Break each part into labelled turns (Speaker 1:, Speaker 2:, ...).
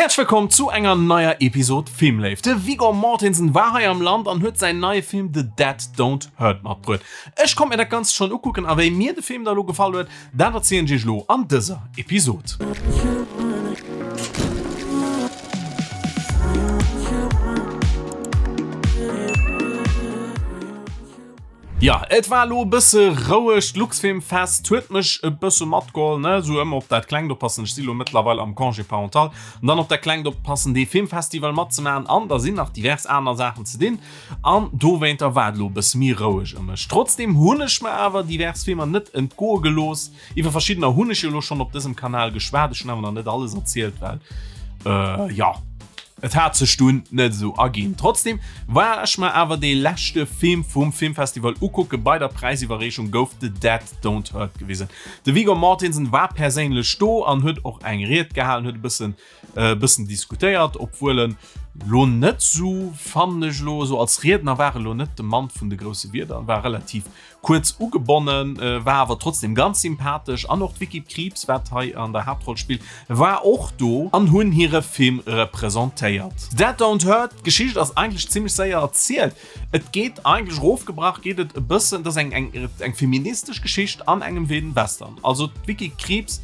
Speaker 1: Häerzlech wëllkomm zu enger neier Episod Filmléift. De Viggo Mortensen war hei am Land an huet säin neie Film The Dead Don't Hurt matbruet. Ech konnt mir dat Ganzt schonn ukucken a wéi mir de Film da lo gefall huet, dat erzielen ech iech lo an dëser Episod. Jo, et war elo e bësse roueg. D'Luxfilmfest huet mech e bësse matgeholl, ne, esou ëmmer op dat Klengt oppassen. Ech si lo mëttlerweil am Congé parental an dann op dat Klengt oppassen, dee Filmfestival matzemaachen an da sinn nach divers aner Saachen ze dinn an dowéinter war et elo e bësse méi roueg ëm mech. Trotzdeem hunn ech mer awer divers Filmer net entgoe gelooss. Iwwer verschiddener hunn ech jo elo schonn op dësem Kanal geschwat. Ech hunn awer nach net alles erzielt, well, jo. Et hat sech dunn net esou erginn. Trotzdem war ech mer awer dee leschte Film vum Filmfestival ukucke. Bei der Präisiwwerreechung gouf The Dead Don't Hurt gewisen. De Viggo Mortensen war perséinlech do an huet och eng Ried gehalen, huet e bëssen e bëssen diskutéiert, obwuel en lo net esou, fannen ech elo, esou als Riedner war e lo net de Mann vun de grousse Wierder, war relativ Kuerz ugebonnen, war awer trotzdem ganz sympathesch an och d'Vicky Krieps, wat hei an der Haaptroll spillt, war och do an hunn hire Film representéiert. Dead Don't Hurt, d'Geschicht ass eigentlech zimmlech séier erzielt. Et geet eigentlech, erofgebrach geet et e bëssen, et ass eng eng eng feministesch Geschicht an engem wilden Western. Also d'Vicky Krieps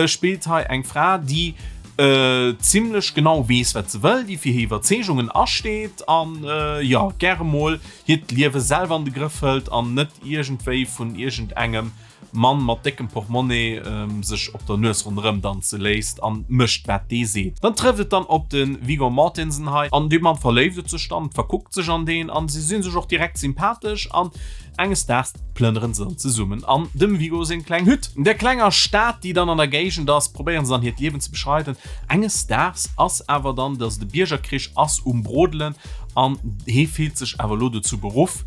Speaker 1: spillt hei eng Fra, déi zimmlech genau weess wat se wëll, déi fir hir Iwwerzeegungen asteet an jo gäre mol hiert Liewe selwer an de Grëff hëlt an net iergendwéi vun iergendengem Mann mat déckem Portmonnaie sech op der Nues ronderëm danze léisst an mécht wat dee seet. Dann trëfft et dann op de Viggo Mortensen hei an dee Mann verléift et sech dann, verkuckt sech an deen an si si sech och direkt sympathesch an enges Daags plënneren se dann zesummen an dem Viggo seng kleng Hütt. An där klenger Stad déi dann an der Géigend ass probéieren se dann hiert Liewen ze beschreiden. Enges Daags ass awer dann, also de Biergerkrich ass um Brodelen An hee fillt sech awer elo dozou beruff,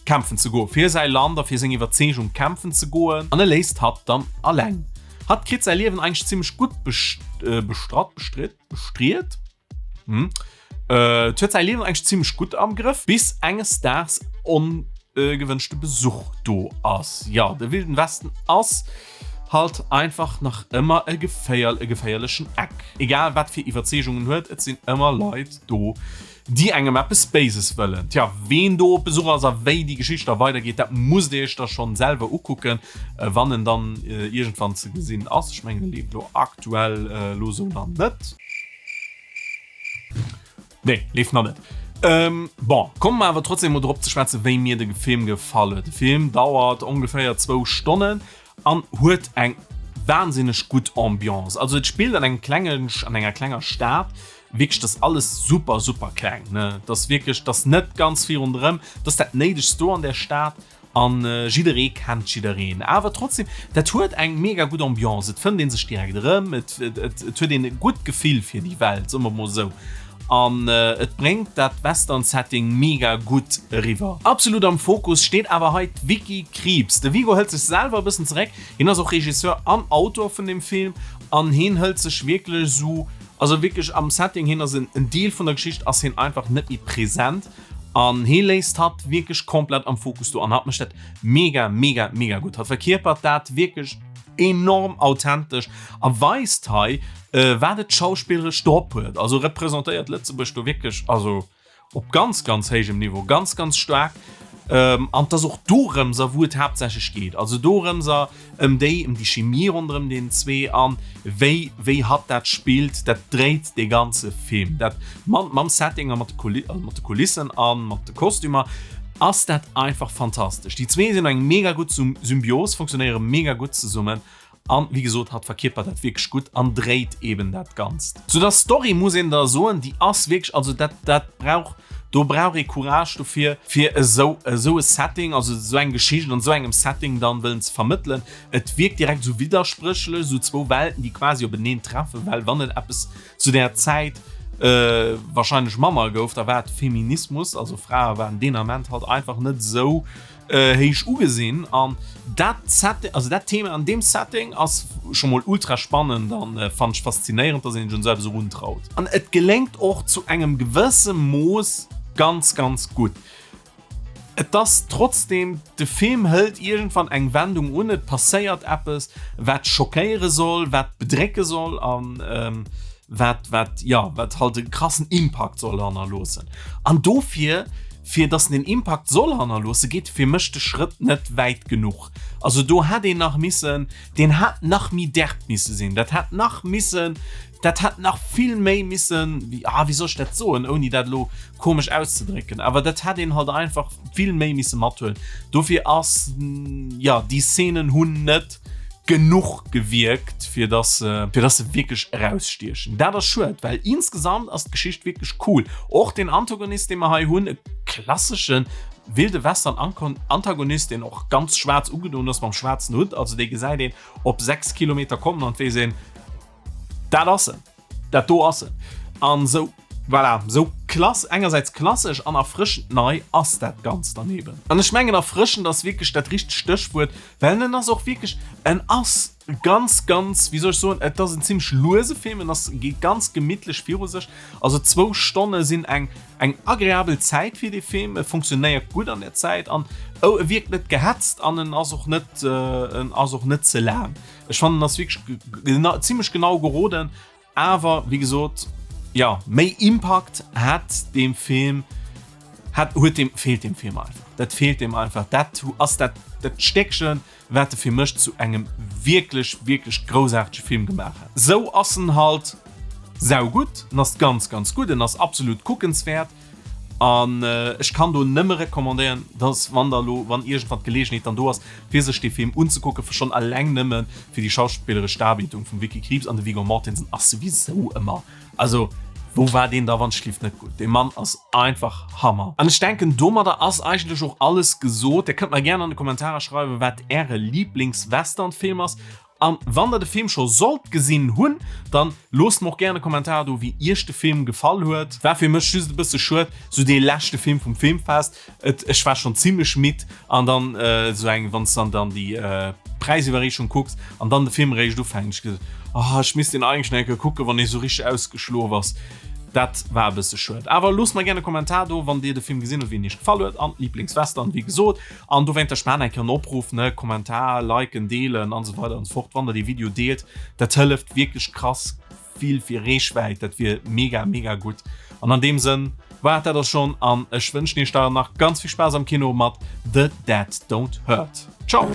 Speaker 1: kämpfen ze goen, fir säi Land a fir seng Iwwerzeegung kämpfen ze goen. An e léisst hatt dann alleng. Hatt kritt säi Liewen eigentlech zimmlech gutt bestratt, bestritt, bestriet, hm, et huet säi Liewen eigentlech zimmlech gutt am Grëff, bis enges Daags ongewënschte Besuch do ass. Jo, de Wilden Westen ass halt einfach nach ëmmer e geféier e geféierlechen Eck. Egal wat fir Iwwerzeegungen huet, et sinn ëmmer Leit do, déi engem eppes Béises wëllen. Tja, ween do op Besuch ass a wéi déi Geschicht da weidergeet, dat musst dir iech da schonn selwer ukucken, wann en dann iergendwann ze gesinn ass. Ech mengen, e leeft elo aktuell elo sou nach net. Nee, leeft nach net. Ähm, bon, komme mer awer trotzdem mol drop ze schwätzen, wéi mir de Film gefall huet. De Film dauert ongeféier zwou Stonnen an huet eng wahnsinneg gutt Ambiance. Also et spillt an engem klengen, an enger klenger Stad. Wierklech, dat ass alles super, super kleng, ne? Dat ass wierklech, dat ass net ganz vill ronderëm. Dat ass dat Néidegst do an där Stad. An jidderee kennt jiddereen. Awer trotzdem, dat huet eng mega gutt Ambiance. Et fënnt ee sech direkt erëm, et huet een e gutt Gefill fir déi Welt, soe mer mol esou. An et bréngt dat Western-Setting mega gutt eriwwer. Absolut am Fokus steet awer hei d'Vicky Krieps. De Viggo hëlt sech selwer e bëssen zeréck. Hien ass och Regisseur an Autor vun dem Film an hien hëlt sech wierklech esou, also wierklech am Setting, hien ass en Deel vun der Geschicht, ass hien einfach net méi present. An hee léisst hatt wierklech komplett am Fokus do an hatt mécht dat mega, mega, mega gutt. Hatt verkierpert dat wierklech enorm authentesch a weist hei, wat et schauspilleresch drop huet. Also representéiert Lëtzebuerg do wierklech, also op ganz, ganz héijem Niveau, ganz, ganz staark. An et ass och dorëmser, wou et haaptsächlech geet. Also dorëmser, Ëm déi, ëm déi Chimie ronderëm deenen zwee an wéi, wéi hatt dat spillt, dat dréit dee ganze Film. Dat mam, mam Setting a mat de Kuli, also mat de Kulissen a mat de Kostümer ass dat einfach fantastesch. Déi zwee sinn eng mega gutt Symbios, funktionéiere mega gutt zesummen an, wéi gesot, hatt verkierpert dat wierklech gutt an dréit eben dat Ganzt. Zu der Story muss een da soen, déi ass wierklech, also dat, dat brauch, Do brauch ee Courage dofir, fir esou esou e Setting, also esou eng Geschicht an esou engem Setting dann wëllen ze vermëttelen. Et wierkt direkt esou widderspréchlech, esou zwou Welten, déi quasi openeen treffen, well wann et eppes zu där Zäit wahrscheinlech manner gouf, da war et Feminismus, also Frae waren deen Ament halt einfach net esou héich ugesinn an dat Setting, also dat Thema an deem Setting ass scho mol ultra spannend an fannen ech faszinéierend, dass een sech un esou eppes eruntraut. An et geléngt och zu engem gewësse Mooss ganz ganz gutt. Et ass trotzdem, de Film hëlt iergendwann eng Wendung un, et passéiert eppes wat schockéiere soll, wat bedrécke soll an. wat, wat, jo, wat halt e krassen Impakt soll hannerloossen. An dofir, fir dass en den Impakt soll hannerloossen, geet fir mech de Schrëtt net wäit genuch. Also do hätt een nach missen, deen hätt nach méi derb misse sinn, dat hätt nach missen, dat hätt nach vill méi missen, wéi, ah, wéi soll ech dat soen, ouni dat elo komesch auszedrécken, awer dat hätt een halt einfach vill méi misse mathuelen. Dofir ass, jo, déi Szenen hunn net genuch gewierkt, fir dass se, fir dass se wierklech erausstiechen. Dat ass schued, well insgesamt ass d'Geschicht wierklech cool. Och den Antagonist, dee mer hei hunn, e klasseschen wilde Western-Antagonist, deen och ganz schwaarz ugedoen ass mam schwaarzen Hutt, also dee gesäit een op 6 Kilometer kommen an et weess een, dat ass en, dat do ass en. An esou, voilà, esou klass, engersäits klassesch an erfrëschend nei ass dat Ganzt dann eben. An ech mengen erfrëschend ass wierklech dat richtegt Stéchwuert, well en ass och wierklech, en ass ganz, ganz, wéi soll ech soen, et ass en zimmlech luese Film, en ass, geet ganz gemittlech viru sech. Also zwou Stonne sinn eng, eng agreabel Zäit fir dee Film, e funktionéiert gutt an der Zäit an oh, e wierkt net gehetzt an en ass och net, en ass och net ze laang. Ech fannen en ass wierklech zimmlech genau geroden, awer wéi gesot, jo, méi Impakt hätt deem Film, hätt, huet deem, feelt deem Film einfach. Dat feelt deem einfach. Dat ass dat, dat Stéckchen, wat e fir mech zu engem wierklech, wierklech groussaartege Film gemaach hätt. Sou ass en halt saugutt, en ass ganz, ganz gutt, en ass absolut kuckenswäert an ech kann do nëmme recommandéieren, dass wann der elo, wann iergendwann d'Geleegenheet dann do ass, fir sech dee Film unzekucken, schonn eleng nëmme fir déi schauspilleresch Darbietung vum Vicky Krieps an de Viggo Mortensen ass souwisou ëmmer Also wou war deen da wann schlift net gutt? Dee Mann ass einfach Hammer. An ech denken domadder ass eigentlech och alles gesot. Dir kënnt mer gären an de Kommentarer schreiwen wat äre Lieblingswesternfilm ass. An wann der de Film scho sollt gesinn hunn, dann loosst mer och gären e Kommentar do wéi iech de Film gefall huet. War fir mech just e bësse schued, sou dee leschte Film vum Filmfest. Et, ech war schon zimmlech midd an dann esou eng, wann s dann dann déi Präisiwwerreechung kucks an dann de Film eréischt ufänkt, ech gesot, oh ech misst deen eigentlech nach eng Kéier kucken, wann ee sou richteg ausgeschlof ass. Dat war e bësse schued. Awer loosst mer gär e Kommentar do, wann dir de Film gesinn hutt, wéi en iech gefall huet an Lieblingswestern, wéi gesot. An dowéinter, ech maachen eng Kéier en Opruff, ne, Kommentar, liken, deelen an esou weider an esou fort, wann der dee Video deelt, dat hëlleft wierklech krass. Vill fir Reechwäit, dat wier mega mega gutt. An an deem Sënn war et dat och schonn an ech wënschen iech da nach ganz vill Spaass am Kino mat The Dead Don't Hurt. Ciao!